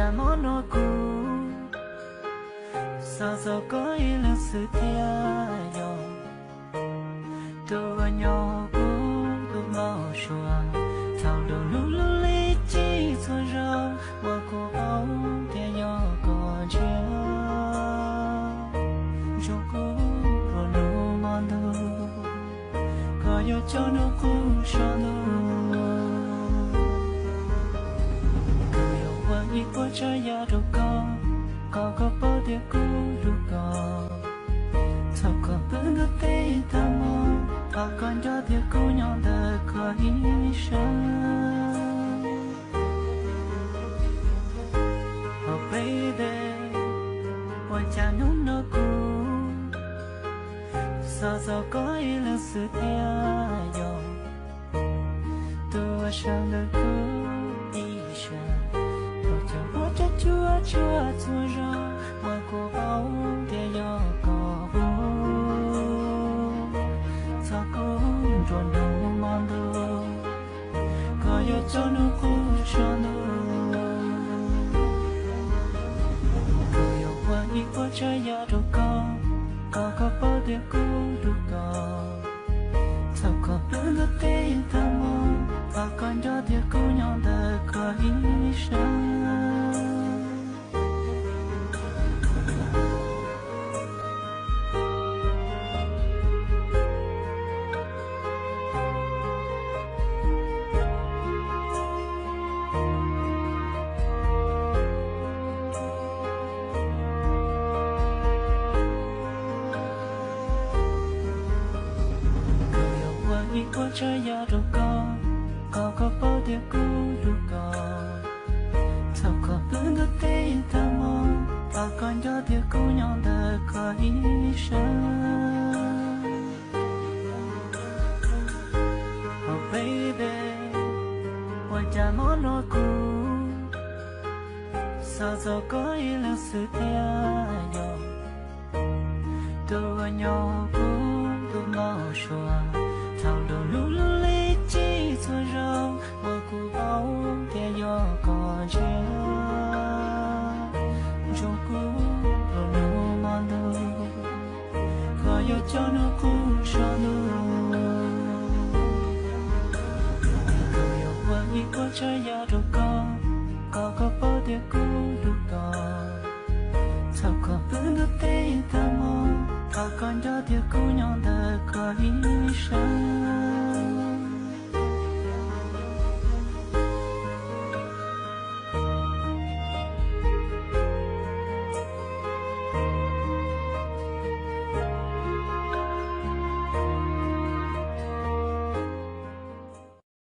Cas mob nua kuv, xav txog koj ib leeg xwb thiab yog tus uas nyob kuv tus hmao suav. Thaum lub hlub lub li cim txhua zaus uas kuv paub tias yog koj ntshiab, ntsoo kuv nruab hnub hmo ntuj, koj yuav coj hnub kuv so ntuj. Kuv yuav ua ib puas tsav yam rau koj, kom koj paub tias kuv hlub koj. Txhob kom pw ntuj teb tag hmo, kom koj nco tias kuv nyob ntawm koj ib sab. Oh baby, ua cas hnub no kuv xav txog koj ib leeg xwb thiab yog tus uas sawv ntawm kuv ib sab. Thaum cov huab cov cua tsuag tsuag txhua zaus uas kuv paub tias yog koj hu, txhob kuv nruab hnub hmo ntuj, koj yuav coj hnub kuv so ntuj. Kuv yuav ua ib puas tsav yam rau koj, kom koj paub tias kuv hlub koj. Txhob kom pw ntuj teb tag hmo, kom koj nco tias kuv nyob ntawm koj ib sab. Kuv yuav ua ib puas tsav yam rau koj, kom koj paub tias kuv hlub koj. Txhob kom pw ntuj teb tag hmo, kom koj nco tias kuv nyob ntawm koj ib sab. Oh baby, ua cas mob nua kuv, xav txog koj ib leeg xwb thiab yog tus uas nyob kuv tus hmao suav. Thaum lub hlub lub li cim txhua zaus uas kuv paub tias yog koj ntshiab, ntsoo kuv nruab hnub hmo ntuj, koj yuav coj hnub kuv so ntuj. Kuv yuav ua ib puas tsav yam rau koj, kom koj paub tias kuv hlub koj. Txhob kom pw ntuj teb tag hmo, kom koj nco tias kuv nyob ntawm koj ib sab.